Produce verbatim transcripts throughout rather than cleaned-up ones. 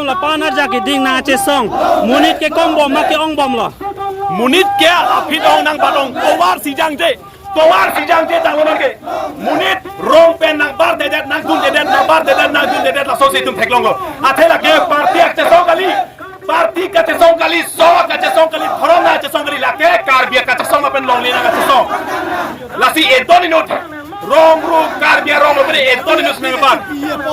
Lapu-an arjak keding nangkachesong. Monit ke kongbom ma ke-ongbomlo? Monit ke aphi dong nang badong, tovar si jangje. Tovar si jangje tanglo nang ke. Monit rong pen nangbardedet, nangdundedet, nangbardedet, nangdundedet, laso si itum theklonglo. Athe lake party kachesong kali. Party kachesong kali, song kachesong kali, dhorom nangkachesong kali, lake Karbi kachesong lapen longle nangkachesong. Lasi edon inut rong ru Karbi arong lo pen edon inut nangpan.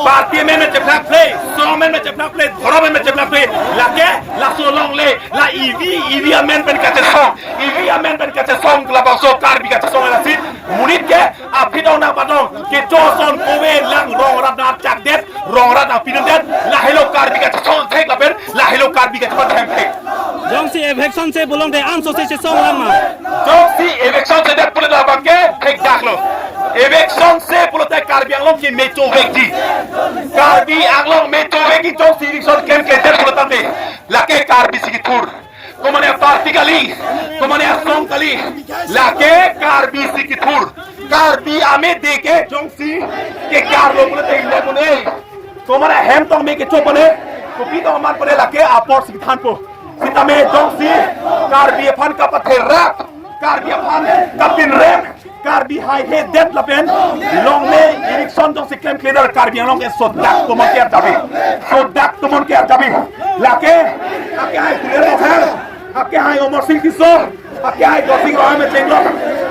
Party amen me chephlak phlei, song amen me chephlak phlei, dhorom amen me chephlak phlei. Lake laso longle, la ivi, ivi amen pen kachesong, ivi amen pen kachesong, labangso Karbi kachesong lasi. Monit ke aphi dong nang badong, kecho ason kove lang rong rat nangchakdet, rong rat nangpidundet, lahelo Karbi kachesong thek lapen lahelo Karbi kachesong thek. Jongsi eviction se pulote anso se chesong lang ma? Jongsi eviction sedet pulote abang ke thekdaklo. Eviction se pulote Karbi Anglong ke mechovekji. Karbi Anglong mechovekji jongsi eviction klemkledet pulote. Lake Karbi si kethur. Komane party kali, komane asong kali, lake Karbi si kethur. Karbi ame de ke jongsi kekarlo pulote inle pune. Komane hem tong me kecho pune, kopi tong man pune lake apor si kethanpo. Sitame jongsi Karbi aphan kapatherak, Karbi aphan kapinrem, Karbi haihedet lapen longle eviction jongsi klemkledet Karbi Anglong ke sodak tomon ke-er jabi. Sodak tomon ke-er jabi. Lake, akehai Tuliram Ronghang, akehai Amarsing Tisso, akehai Dorsing Ronghang me chenglok.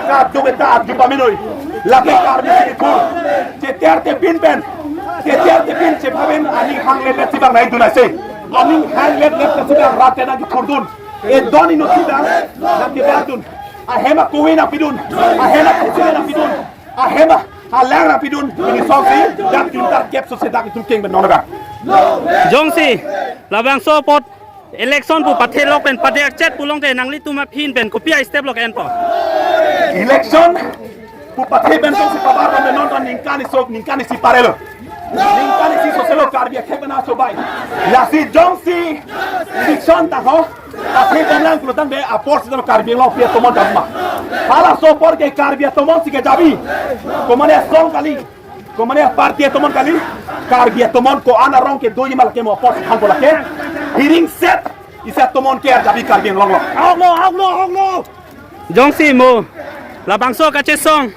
Kaduk eta arju pamenoi. Lake Karbi si kethur. Cheter tepin pen. Cheter tepin chephaben aning hanglelet si bang nangdun ase. Aning hanglelet si bang rat nangkethurdun. Edon inut si bang nangkebardun. Ahem akove nangpidun, ahem akesung nangpidun, ahem alang nangpidun, pini song si dak juntar kep so se dak itum keng ben nonga. Jongsi labangso apot election pu pathelok pen padeakchet pulote nanglitum aphin pen kopi a-step lo ke-enpo? Election pu pathe pen jongsi pabar pen non ta ningkan iso, ningkan isi parelo. Ningkan isi so selo Karbi akhei bana chobai. Lasi jongsi election ta ho, pathe pen lang pulotangte apor si Karbi Anglong pi atomon jabi ma. Halaso apor ke Karbi atomon si kejabi. Komane asong kali, komane aparty atomon kali, Karbi atomon ko-an arong kedo ji ma lake mo apor si thanpo lake. Hiring set isi atomon ke-er jabi Karbi Anglong lo. Ahok lo, ahok lo, ahok lo. Jongsi mo labangso kachesong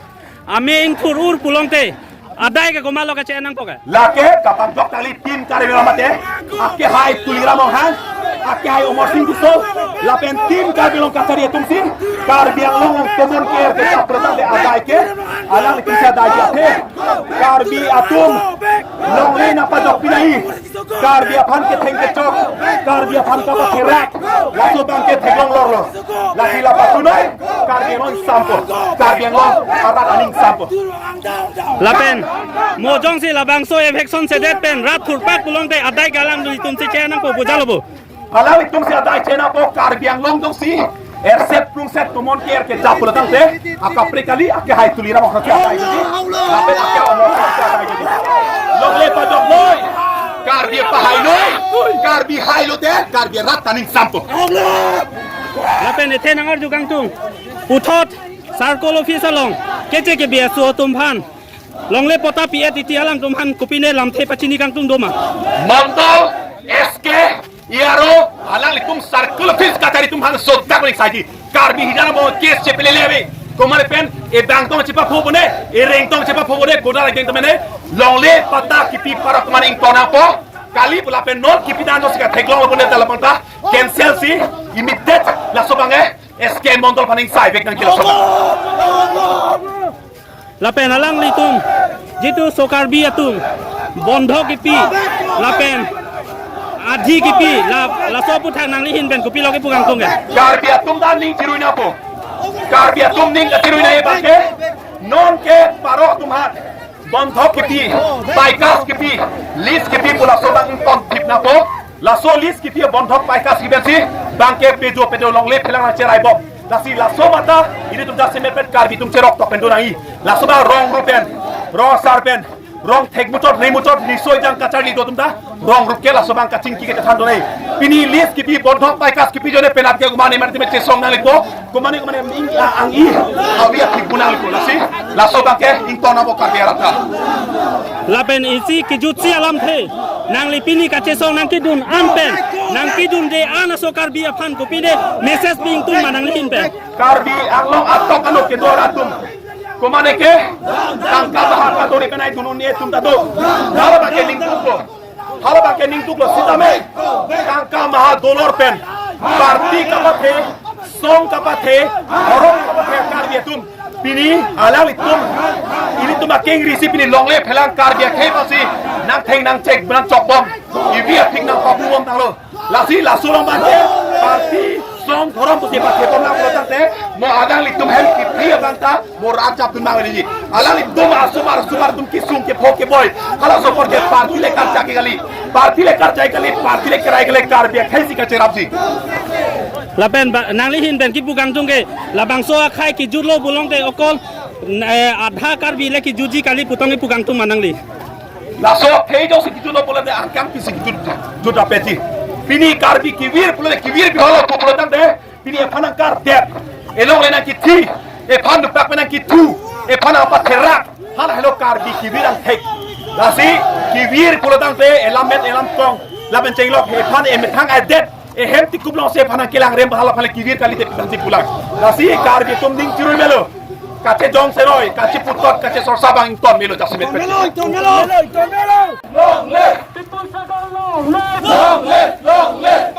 ame ingthur-ur pulote adai ke komatlo kache-en nangpo ke? Lake kapangjok kali team Karbi Anglong mate, akehai Tuliram Ronghang, akehai Amarsing Tisso, lapen team Karbi Anglong kachari atum si Karbi Anglong tomon ke-er kejap pulote adai ke, alanglitum si adai ke. Karbi atum longle nangpajok pinai. Karbi aphan ketheng kechok, Karbi aphan kapatherak, laso abang ke theklong lorlo. Lasi lapu atum noi, Karbi Anglong sampo, Karbi Anglong arat aning sampo. Lapen mo jongsi labangso eviction sedet pen rat thurpak pulote adai ke alanglitum si che-en nangpo, bujalo bo? Alanglitum si adai che-en nangpo, Karbi Anglong jongsi erset prungset tomon ke-er kejap pulotangte, akaprek kali, akehai Tuliram Ronghang si adai jadi. Lapen akehai Amarsing Tisso adai jadi. Longle pajok noi, Karbi pahai noi, Karbi hai lote Karbi rat ta ning sampo. Lapen ethe nangarju kangtung, puthot circle office along keche kebi aso atum aphan longle patta pi-et titi alangtum aphan kopine lamthe pachini kangtung do ma? Mondol, S K, E R O, alanglitum circle office kachari atum aphan sodak ning saji. Karbi hijan mo case chepelele ave. Komane pen edang tong chepapho pune, ereng tong chepapho pune, godar ageng temene, longle patta kipi para komane ingtong nangpo. Kali pu lapen non kipi dan jongsi katheklong pune ta lapu ta cancel si immediate laso abang ke S K Mondol aphan ingsai vek nangji laso abang. Lapen alanglitum jitu so Karbi atum bondhok kipi lapen adhi kipi la, laso aputhak nangli ahin pen kopilo kipu kangtung ke? Karbi atum ta ning chirui nangpo. Karbi atum ning kachirui nang abang ke, non ke paro atum aphan bondhok kipi, paikas kipi, lease kipi pu laso abang ingtong thip nangpo. Laso lease kipi, bondhok, paikas kipi pensi abang ke pejo pejo longle phelang nangcherai bom. Lasi laso mata ilitum jasemet pen Karbi atum cherok tok pen do nangji. Laso abang rong ru pen, rong asar pen, rong thek muchot, rei muchot, riso ejang kacharli do atum ta rong ru ke laso abang kachingki kachethan do nangji. Pini lease kipi, bondhok, paikas kipi ajoine penap ke komane mane teme chesong nanglikpo, komane komane ing, a, ang-i avi athik bu nanglikpo. Lasi laso abang ke ingtong nangpo Karbi arat ta. Lapen isi kejutsi alamthe Nangli pini kachesong nangkedun an pen, nangkedunde an aso Karbi aphan kopine message pi ingtung ma nangli ahin pen? Karbi Anglong atok anok kedo atum, komane ke tangka maha kadori kanai dun un-e atum ta do. Hala abang ke ningduklo. Hala abang ke ningduklo sitame. Tangka maha dolor pen party kapathe, song kapathe, dhorom kapathe Karbi atum, pini alanglitum, ilitum akengri si pini longle phelang Karbi akhei aphansi nangtheng nangchek nangchokbom, ivi apik nangpabubom tanglo. Lasi laso along abang ke party, song, dhorom pusi pathebom nang pulo tangte, mo alanglitum hem kithi abang ta mo rat japdun nang niji. Alanglitum asomar asomar atum kesung kepho keboi, halaso apor ke party le karchai kali, party le karchai kali, party le kerai kali, Karbi akhei si kacherapsi. Lapen ba, nangli ahin pen kipu kangtung ke, labangso akhei kejutlo pulote okol, eh, adha Karbi le kejutji kali pu tong kipu kangtung ma nangli? Laso akhei jongsi kejutlo pulote angkang pisi kejut, jut apetji. Pini Karbi kevir pulote kevir bihalo pu pulo tangte, pini ephan nangkardet, elongle nangkithi, ephan dupak pen nangkithu, ephan nangpatherak, halahelo Karbi kevir angthek. Lasi kevir pulo tangte elam met elam kong, lapen chenglok ephan emethang adet, ehem tikup longsi ephan nangkelang rem, hala aphan le kevir kalite pi aphansi pulang. Lasi Karbi atum ning chirui melo. Kachejong seroi, kacheputot, kachesorsa abang ington melo, jasemet pet. Long live! People's Struggle long live! Long live! Long live!